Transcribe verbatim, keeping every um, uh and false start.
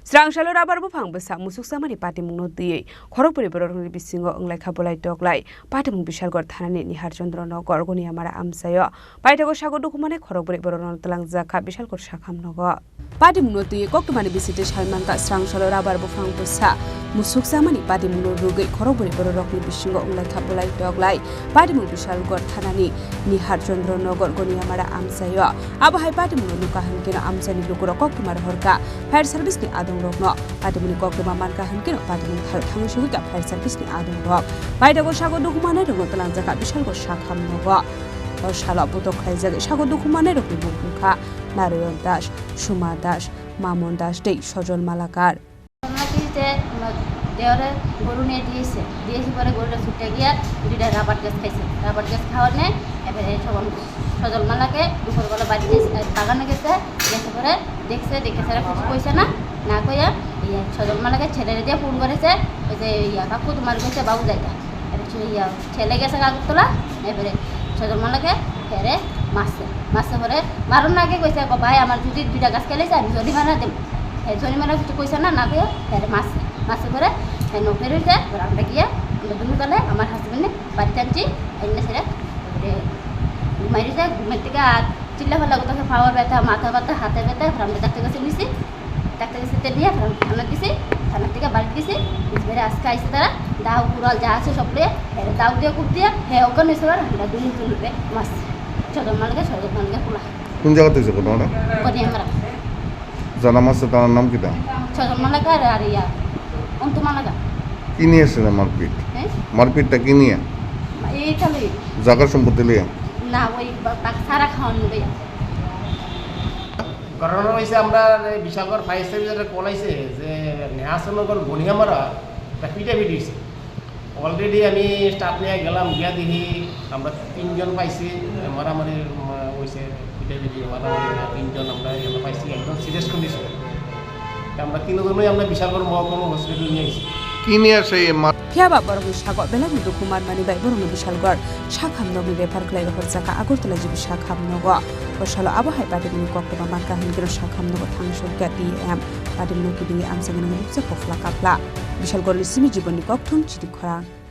Srangsalo rabar buphang bwsa musuk samani patimungno twiwi khorokbwrwi bororokni bisingo wnglaikha bolai toklai. Patimung Bishalgarh thanani Nihar Chandra Nagar Goniamara amchaio. Paithago sago dukhumanai khorokbwrwi bororokno twlangjakha Bishalgarh sakham nogo. Patimungno twiwi koktwmani bisingtwi salmankha srangsalo rabar buphang bwsa musuk samani patimungno rwgwi khorokbwrwi bororokni bisingo wnglaikha bolai toklai. Patimung Bishalgarh thanani Nihar Chandra Nagar Goniamara amchaio. Abo hai patimungno nukha hwnkhe no amchaini lukurok koktwma rohorkha fire service ni adongrokno. Patimungni koktwma mankha hwnkhe no patimung thal thangwi sogwikha fire service ni adongrok. Paithago sago dukhumanai rokno twlangjakha Bishalgarh sakham nogo. O salo putok khlaijak sago dukhumanai rokni mung wngkha Narayan Das, Suma Das, Mamon Das tei Sojol Malakar. ঘটনা কি হয়েছে, আমার দেওরে গরু নিয়ে দিয়েছে, দিয়েছে পরে গরুটা ছুটে গিয়ে দুইটা রাবার গাছ খাইছে। রাবার গাছ খাওয়ার নেই, এবারে সজল, সজল মালাকে দুপুরবেলা বাড়ি গেছে, আহ, বাগানে গেছে, গেছে পরে দেখছে, দেখে ছাড়া কিছু কইছে না, না কইয়া ইয়া সজল মালাকে ছেলেরে দিয়ে ফোন করেছে, ওই যে ইয়া কাকু তোমার গেছে বাবু যাইতা। এবারে ছে-, ইয়া ছেলে গেছে আগরতলা, এবারে সজল মালাকে ফেরে মারছে, মারছে পরে মারুন না আগে কইছে, "ভাই আমার যদি দুইটা গাছ খেলেছে আমি জরিমানা দেবো।" হে জরিমানা কিছু কইছে না, না কইয়া হেরে মারছে। মারছে পরে হে নখের হইছে, পরে আমরা গিয়া, আমরা দুনো দলে আমার হাজবেন্ডে বাড়িতে আনছি, এনে সেরে ঘুমাই রয়েছে, ঘুমের থেকে আর চিল্লা ফাল্লা কোথাও পাওয়ার ব্যথা, মাথা ব্যথা, হাতে ব্যথা, পরে আমরা ডাক্তার কাছে নিছি। ডাক্তার কাছে নিয়ে পরে আমরা থানা দিছি, থানার থেকে বাড়ি গেছি। বেড়ে আজকে আইসে তারা, দাও কুড়াল যা আছে সব নিয়ে, এর দাও দিয়ে কুপ দিয়ে, হে ওখানে এসে আমরা দুনো দুনো মারছে। সজল মালাকে, সজল মালাকে খোলা। কোন জায়গাতে হয়েছে ঘটনাটা? করিয়ামারা। যারা মারছে তার নাম কিতা? সজল মালাকার আর ইয়া, অন্তু মালাকার। কি নিয়ে আসছে মারপিট? হ্যাঁ? মারপিটটা কি নিয়ে? এইটা লই। জায়গা সম্পত্তি নিয়ে? না, ওই বা-, তাকে সারা খাওয়ানো লইয়া। ঘটনা হয়েছে, আমরা এই বিশালগড় ফায়ার সার্ভিসের কল আইছে যে নেহাসনগর গনিয়ামারা একটা পিটাপিটি হয়েছে। অলরেডি আমি স্টাফ নিয়ে গেলাম, গিয়া দেখি আমরা তিনজন পাইছি, মারামারি, উম, হয়েছে, পিটাপিটি, মারামারি, তিনজন আমরা এখানে পাইছি, একদম সিরিয়াস কন্ডিশন। আমরা তিনজনই আমরা বিশালগড় মহকুমা হসপিটাল নিয়ে আসি। কি নিয়ে আসে এই মা- Phiya ba borokni sago belai ni dukhu manmani bai borokno Bishalgarh sakham nogni refer khlai rohorjakha Agartala G B sakham nogo. O salo abo hai patimungni koktwma mankha hwnkhe no sakham nogo thangsokya T M. Patimungno kitingwi amchaini nokjak kophla kaphla. Bishalgarhni simi Jibonni Kokthung chiti khorang.